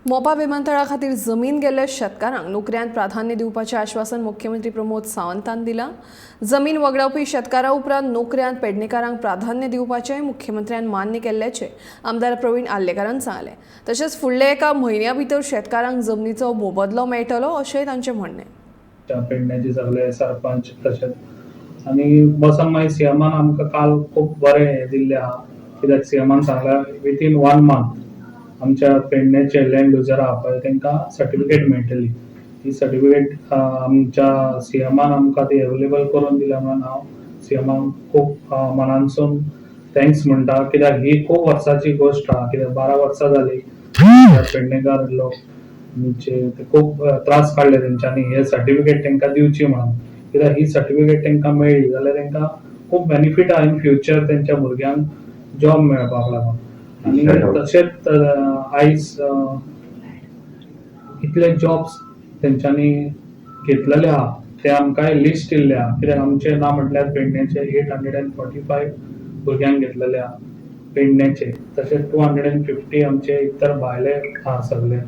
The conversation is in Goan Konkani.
मोपा विमानतळा खातीर जमीन गेल्ल्या शेतकारांक नोकऱ्यांत प्राधान्य दिवपाचें आश्वासन मुख्यमंत्री प्रमोद सावंतान दिलां. जमीन वगडावपी शेतकारां उपरांत नोकऱ्यांत पेडणेकारांक प्राधान्य दिवपाचें मुख्यमंत्र्यान मान्य केल्ल्याचें आमदार प्रवीण आर्लेकारान सांगलें. तशेंच फुडल्या एका म्हयन्या भितर शेतकारांक जमनीचो मोबदलो मेळटलो अशेंय तांचें म्हणणें. त्या पेडण्याचे सगळे सरपंच तशेंच आनी बसन मागीर सीएमान आमकां काल खूब बरें हें दिल्लें आहा, कित्याक सीएमान सांगलां विथीन वन मंथ आमच्या पेडण्याचे लँड लुजर आहा पळय तांकां सर्टिफिकेट मेळटली. ही सर्टिफिकेट आमच्या सीएमान आमकां ती एवेलेबल करून दिल्या म्हणून हांव सीएमाक खूब मनानसून thanks म्हणटा, कित्याक ही खूब वर्साची गोश्ट आहा, कित्याक 12 वर्सां जाली पेडणेकार लोक म्हणजे ते खूब त्रास काडले तेंच्यांनी हे सर्टिफिकेट तांकां दिवची म्हणून, कित्याक ही सर्टिफिकेट तांकां मेळ्ळी जाल्यार तांकां खूब बेनिफीट आहा इन फ्युचर तेंच्या भुरग्यांक जॉब मेळपाक लागून. आनी तशेंच आयज इतले जॉब्स तेंच्यांनी घेतलेले आहा ते आमकांय लिस्ट दिल्ले आहा, कित्याक आमचे ना म्हटल्यार पेडण्याचे 845 भुरग्यांक घेतलेले आहा पेडण्याचे, तशेंच 250 आमचे इतर भायले आहा सगळे.